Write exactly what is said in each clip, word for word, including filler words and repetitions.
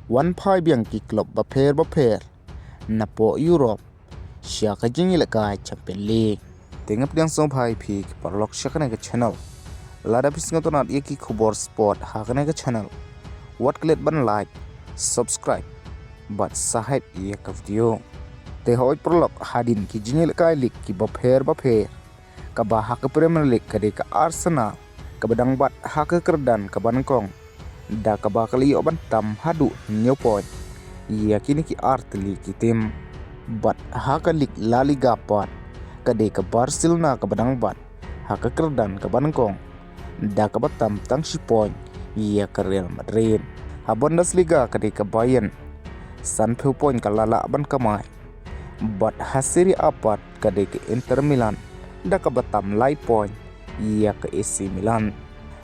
Wan phai biang ki club bapher bapher napoh Europe sha ka jingïalehkai Champion League. Te nga pdiang sngewbha ïa phi ki paralok sha kane ka channel. Lada phi sngewtynnat ïa ki khubor sport ha kane ka channel, wat klet ban like, subscribe bad share ïa ka video. Te hoi paralok, hadien ki jingïalehkai league ki bapher bapher, kaba ha ka Premier League ka dei ka Arsenal kaba dang bat ha ka kyrdan kaba nyngkong, da kaba ka la ïoh ban tam haduh hynñiew point ïa kine ki artylli ki team. Bad ha ka league La Liga pat, ka dei ka Barcelona kaba dang bat ha ka kyrdan kaba nyngkong, da kaba tam tang shi point ïa ka Real Madrid. Ha Bundesliga ka dei ka Bayern, sanphew point ka la lah ban kamai. Bad ha Serie A pat ka dei ka Inter Milan, da kaba tam lai point ïa ka A C Milan.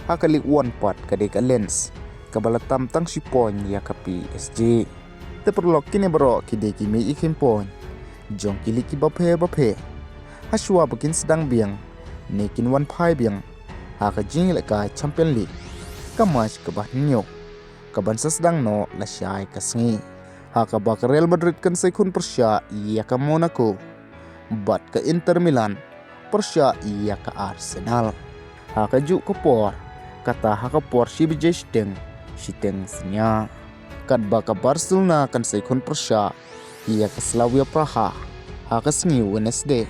Ha ka Ligue One pat ka dei ka Lens, kaba la tam tang shi point ïa ka P S G. Te paralok, kine baroh ki dei ki mih ïa ki point jong ki league ki bapher bapher. Hashwa ba kin sdang biang ne kin wan phai biang ha ka jingïalehkai Champion League, ka match kaba hynñiew kaban sa sdang noh lashai ka sngi, ha kaba ka Real Madrid kan sa ïakhun pyrshah ïa ka Monaco, bad ka Inter Milan pyrshah ïa ka Arsenal. Ha kajuh ka por, kata ha ka por shi baje shiteng, shiteng synñia, katba ka Barcelona kan sa ïakhun pyrshah ïa ka Slavia Praha ha ka sngi Wednesday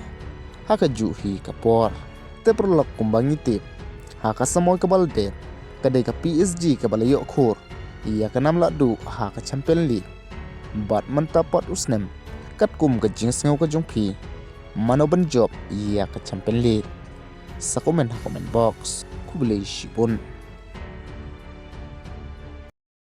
ha kajuh hi ka por. Te paralok, kumba ngi tip, ha ka samoi kaba la dep ka dei ka P S G kaba la ïoh khur ïa ka nam lahduh ha ka Champion League. Bad mynta pat u snem, katkum ka jingsngew ka jong phi, mano ban jop ïa ka Champion League? Sa comment ha comment box. Khublei shibun.